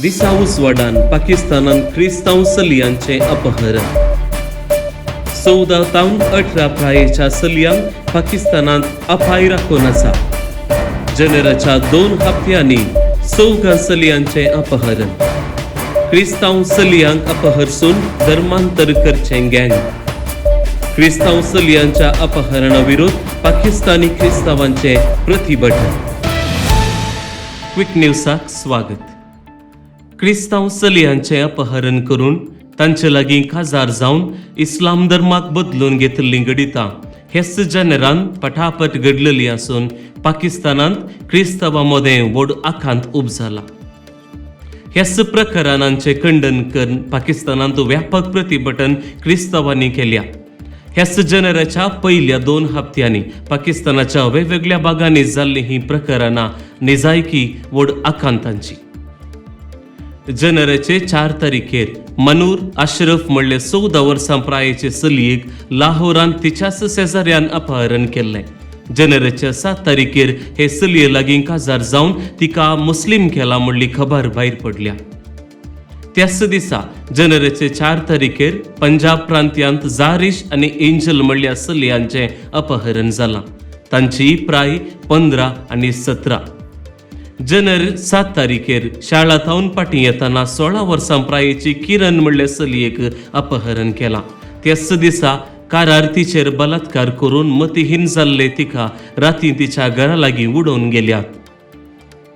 दिसा उजवाडान पाकिस्तानान क्रिस्तांव चलयांचें अपहरण. 14 तावन 18 प्रायेच्या चलयांक पाकिस्तानांत अपाय राखून आसा. जनराच्या 2 हप्त्यांनी 4 चलयांचें अपहरण. क्रिस्तांव चलयांक अपहरसून धर्मांतर करचें गँग. क्रिस्तांव चलयांच्या अपहरणा विरोध पाकिस्तानी क्रिस्तांवांचें प्रतिभटन. क्विक न्यूजाक स्वागत. क्रिस्तांव चलयांचें अपहरण करून तांचे लागीं काजार जावन इस्लाम धर्माक बदलून घेतिल्लीं घडितां हेच जनरान पटापट घडलेली आसून पाकिस्तानांत क्रिस्तांवां मदें व्हड आकांत उब जाला. ह्याच प्रकरणांचें खंडन करून पाकिस्तानांत व्यापक प्रतिभटन क्रिस्तांवांनी केल्या. ह्याच जनराच्या पयल्या 2 हप्त्यांनी पाकिस्तानाच्या वेगवेगळ्या भागांनी जाल्लीं हीं प्रकरणां निजायकी व्हड आकांतांची. जनराचे 4 तारखेर मनूर अशरफ म्हणले 14 वर्सां प्रायेचे चलयेक लाहोरांत तिच्याच शेजाऱ्यान अपहरण केल्लें. जनराच्या 7 तारखेर हे चलये लागीं काजार जावन तिका मुस्लीम केला म्हणली खबर भायर पडल्या. त्याच दिसा जनराचे 4 तारखेर पंजाब प्रांत्यांत जारीश आनी एंजल म्हणल्या चलयांचें अपहरण जालां. तांची प्राय 15 आनी 17. जनर 7 तारखेर शाळा थावन फाटीं येतना 16 वर्सां प्रायेची किरण म्हणल्या चलयेक अपहरण केलां. त्याच दिसा कारार तिचेर बलात्कार करून मतीहीन जाल्ले तिका राती तिच्या घरा लागीं उडोवन गेल्यात.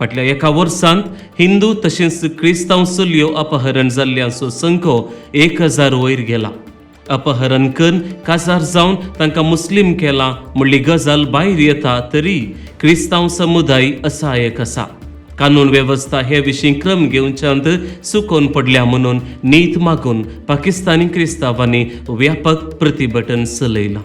फाटल्या एका वर्सांत हिंदू तशेंच क्रिस्तांव चलयो अपहरण जाल्ल्यांचो संखो 1000 वयर गेला. अपहरण करून काजार जावन तांकां मुस्लीम केला म्हणली गजाल भायर येता तरी क्रिस्तांव समुदाय असहायक आसा. कानून वेवस्था हे विशीं क्रम घेवच्यांत चुकोवन पडल्या म्हणून नीत मागून पाकिस्तानी क्रिस्तांवांनी व्यापक प्रतिभटन चलयलां.